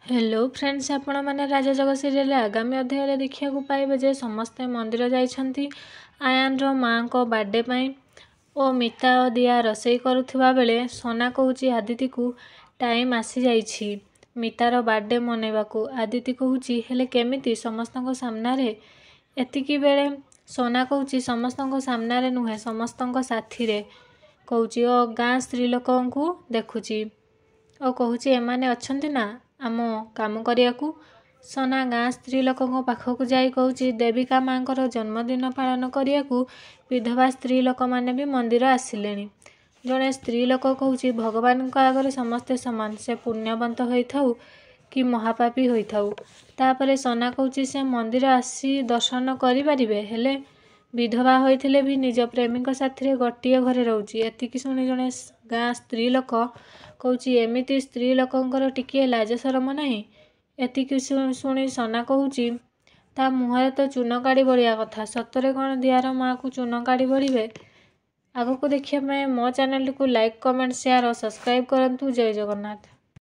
Hello friends, ଆପଣମାନେ ରାଜା ଜଗ ସିରିଏଲରେ ଆଗାମୀ ଅଧ୍ୟାୟରେ ଦେଖିବାକୁ ପାଇବେ ଯେ ସମସ୍ତେ ମନ୍ଦିର ଯାଇଛନ୍ତି ଆୟାନର ମାଆଙ୍କ ବାର୍ଥଡେ ପାଇଁ ଓ ମିତା ଓ ଦିଆ ରୋଷେଇ କରୁଥିବା ବେଳେ ସୋନା କହୁଛି ଆଦିତିକୁ ଟାଇମ୍ ଆସିଯାଇଛି ମିତାର ବାର୍ଥଡେ ମନେଇବାକୁ। ଆଦିତି କହୁଛି, ହେଲେ କେମିତି ସମସ୍ତଙ୍କ ସାମ୍ନାରେ? ଏତିକି ବେଳେ ସୋନା କହୁଛି, ସମସ୍ତଙ୍କ ସାମ୍ନାରେ ନୁହେଁ, ସମସ୍ତଙ୍କ ସାଥିରେ କହୁଛି ଓ ଗାଁ ସ୍ତ୍ରୀ ଲୋକଙ୍କୁ ଦେଖୁଛି ଓ କହୁଛି, ଏମାନେ ଅଛନ୍ତି ନା ଆମ କାମ କରିବାକୁ? ସୋନା ଗାଁ ସ୍ତ୍ରୀ ଲୋକଙ୍କ ପାଖକୁ ଯାଇ କହୁଛି, ଦେବିକା ମାଙ୍କର ଜନ୍ମଦିନ ପାଳନ କରିବାକୁ ବିଧବା ସ୍ତ୍ରୀ ଲୋକମାନେ ବି ମନ୍ଦିର ଆସିଲେଣି। ଜଣେ ସ୍ତ୍ରୀ ଲୋକ କହୁଛି, ଭଗବାନଙ୍କ ଆଗରେ ସମସ୍ତେ ସମାନ, ସେ ପୁଣ୍ୟବନ୍ତ ହୋଇଥାଉ କି ମହାପାପୀ ହୋଇଥାଉ। ତାପରେ ସୋନା କହୁଛି, ସେ ମନ୍ଦିର ଆସି ଦର୍ଶନ କରିପାରିବେ, ହେଲେ ବିଧବା ହୋଇଥିଲେ ବି ନିଜ ପ୍ରେମୀଙ୍କ ସାଥିରେ ଗୋଟିଏ ଘରେ ରହୁଛି। ଏତିକି ଶୁଣି ଜଣେ ଗାଁ ସ୍ତ୍ରୀ ଲୋକ କହୁଛି, ଏମିତି ସ୍ତ୍ରୀ ଲୋକଙ୍କର ଟିକିଏ ଲାଜ ସରମ ନାହିଁ? ଏତିକି ଶୁଣି ସୋନା କହୁଛି, ତା ମୁହଁରେ ତ ଚୂନ କାଡ଼ି ବୋଳିବା କଥା। ସତରେ କ'ଣ ଦିଆର ମାଆକୁ ଚୂନ କାଡ଼ି ବୋଳିବେ? ଆଗକୁ ଦେଖିବା ପାଇଁ ମୋ ଚ୍ୟାନେଲଟିକୁ ଲାଇକ୍, କମେଣ୍ଟ, ସେୟାର ଓ ସବସ୍କ୍ରାଇବ୍ କରନ୍ତୁ। ଜୟ ଜଗନ୍ନାଥ।